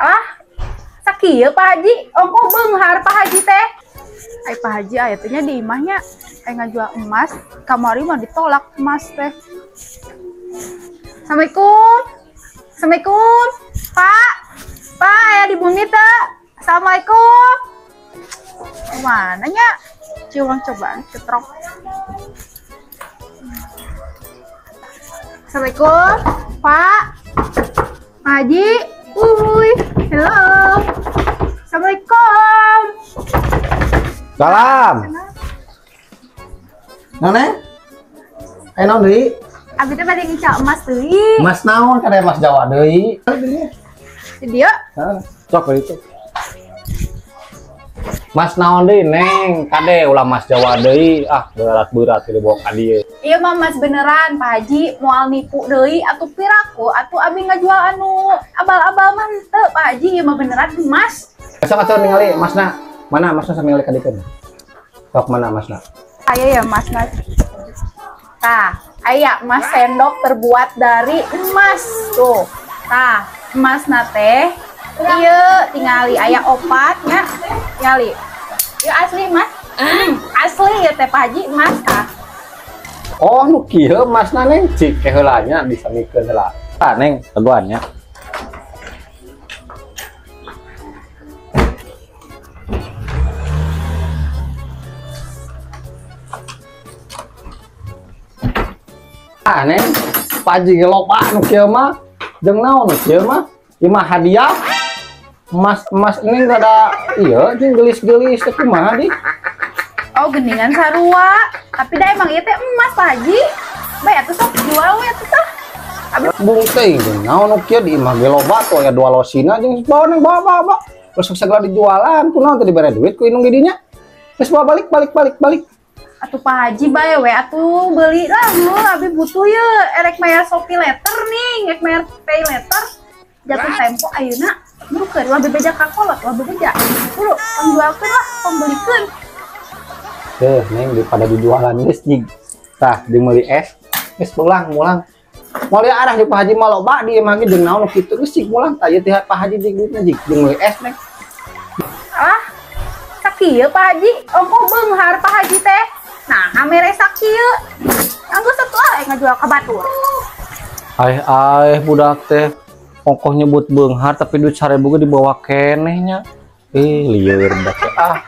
Ah, sakieu Pak Haji, ongkoh beunghar Pak Haji teh. Ai Pak Haji aya teh nya di imahnya aya ngajual emas, kamari mah ditolak emas teh. Assalamualaikum. Assalamualaikum. Pak. Pak aya di bumi teu? Assalamualaikum. Mana nya? Ciwang cobaan ketrok. Assalamualaikum, Pak. Pak Haji. Uy, hello. Assalamualaikum. Salam. Neng? Eh naon deui? Abi teh bade ngical emas deui. Emas naon? Kada emas Jawa deui. Di dieu? Heeh, sok itu. Mas naon deui, Neng? Kade ulah mas Jawa deui. Ah, berat-berat dibawa ka dieu. Ieu mah mas beneran, Pak Haji, moal nipu deui atuh piraku atuh abi ngajual anu abal-abal mah henteu, Pak Haji, ieu mah beneran emas. Sok atuh ningali masna. Mana masna sambil ningali ka dieu? Sok mana masna? Aya ya masna. Tah, aya emas sendok terbuat dari emas tuh. Tah, emasna teh ieu tingali aya opat nya. Tingali. Ieu asli emas. Asli ya teh Pak Haji emas tah. Oh, nu kieu emasna Neng, cik ke heula nya disamikeun heula. Tah Neng, teguhan nya. Ah Neng, Pak Haji loba nu kieu mah. Jeung naon nu kieu mah? Ieu mah hadiah. Emas-emas ini rada iya jeung gelis-gelis teh kumaha di? Oh, geningan sarua. Tapi da emang ieu teh emas Pak Haji. Bae atuh sok jual we atuh tah. Abi bung teh jeung naon nu kieu di imah ge loba tuh aya dua losina jeung bawa nang bawa. Terus segala dijualan kunaon teh dibere duit ku indung di dinya. Geus bawa balik balik balik balik. Atuh Pak Haji bae we atuh beli lah nu abi butuh ye erek mayar Shopee letter nih, erek mayar pay letter. Jatuh tempo ayeuna burukeun ulah bebeja ka kolot, ulah bebeja. Buru, pangjualkeun lah, pambelikeun. Teh, Neng daripada dijualan geus jig. Tah, jeung meuli es, geus pulang, mulang. Moal arah di Pak Haji mah loba di imah ge jeung naon nu kitu geus jig mulang tah ieu teh Pak Haji jig duitna jig jeung meuli es, Neng. Ah, sakieu Pak Haji, ongkoh beunghar Pak Haji teh. Nah, mere sakieu. Anggeus atuh ah ngajual ka batur. Ai budak teh ongkoh nyebut beunghar tapi duit 1000 ge dibawa keneh nya. Lieur budak teh ah.